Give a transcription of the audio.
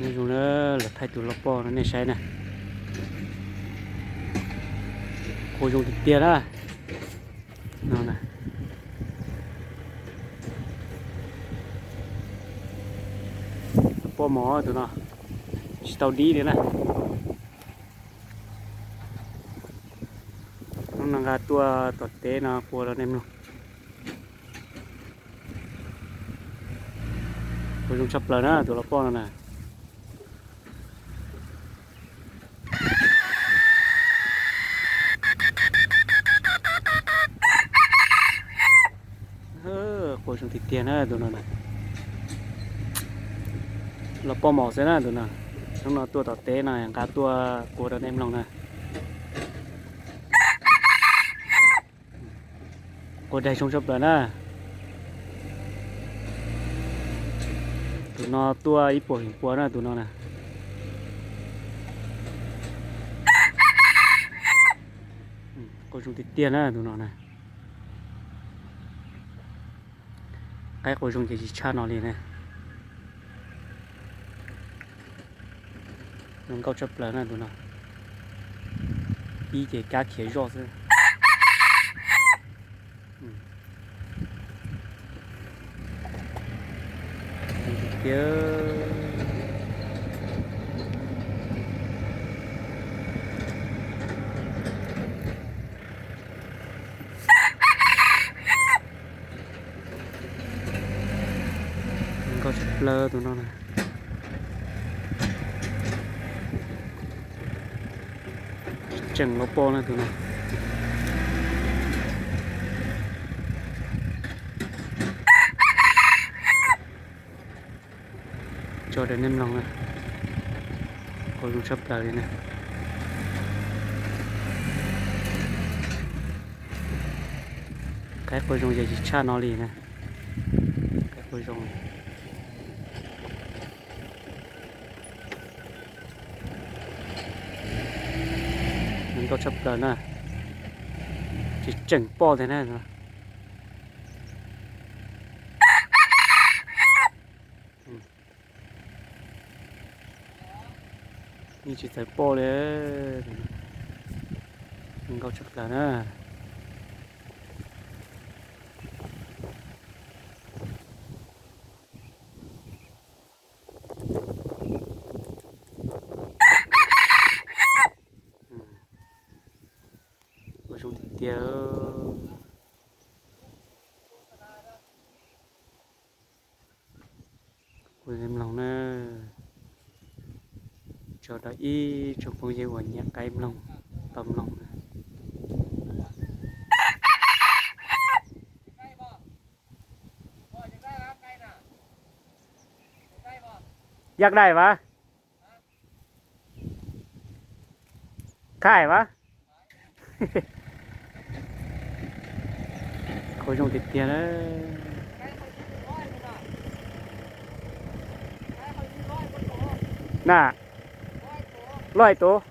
Zoo na, los thaij tus loj poj no nej saib na. Qua zoo tiag tiag na. No na. Loj poj mos tus no. Tsis tau dib li na. Hnub no nqa tuaj tom teb no qua rau nej mloog. Qua zoo tshaj plaws na tus loj poj no na. Qua zoo tiag tiag na tus no na. Loj poj mos xwb na tus no. Hnub no tuaj tom teb no nqa tuaj qua rau nej mloog na. Qua daig zoo tshaj plaws na. Tus no tuaj ib puas feem pua na tus no na. Qua zoo tiag tiag na tus no na. Qaib qua zoo ces tsis tshaj no li na. Zoo nkauj tshaj plaws na tus no. Pib ces kab khiav zoj xwb. Tiag. Nkauj tshaj plaws tus no na. Tseem loj poj na tus no. Tso rau nej mloog na. Qua zoo tshaj plaws li na. Qaib qua zoo ces tsis tshaj no li na. Qaib qua zoo. Zoo nkauj tshaj plaws na. Tsis tseem poj tiag na. Yeej tsis txawv poj li. Zoo nkauj tshaj plaws na. Ua zoo tiag tiag. Kuv mloog na, tso rau ib tsoom phooj ywg uas nyiam qaib mloog tau mloog na. Yaj dai vas, khai vas. Qhov zoo tiag tiag na. Na, loj tus.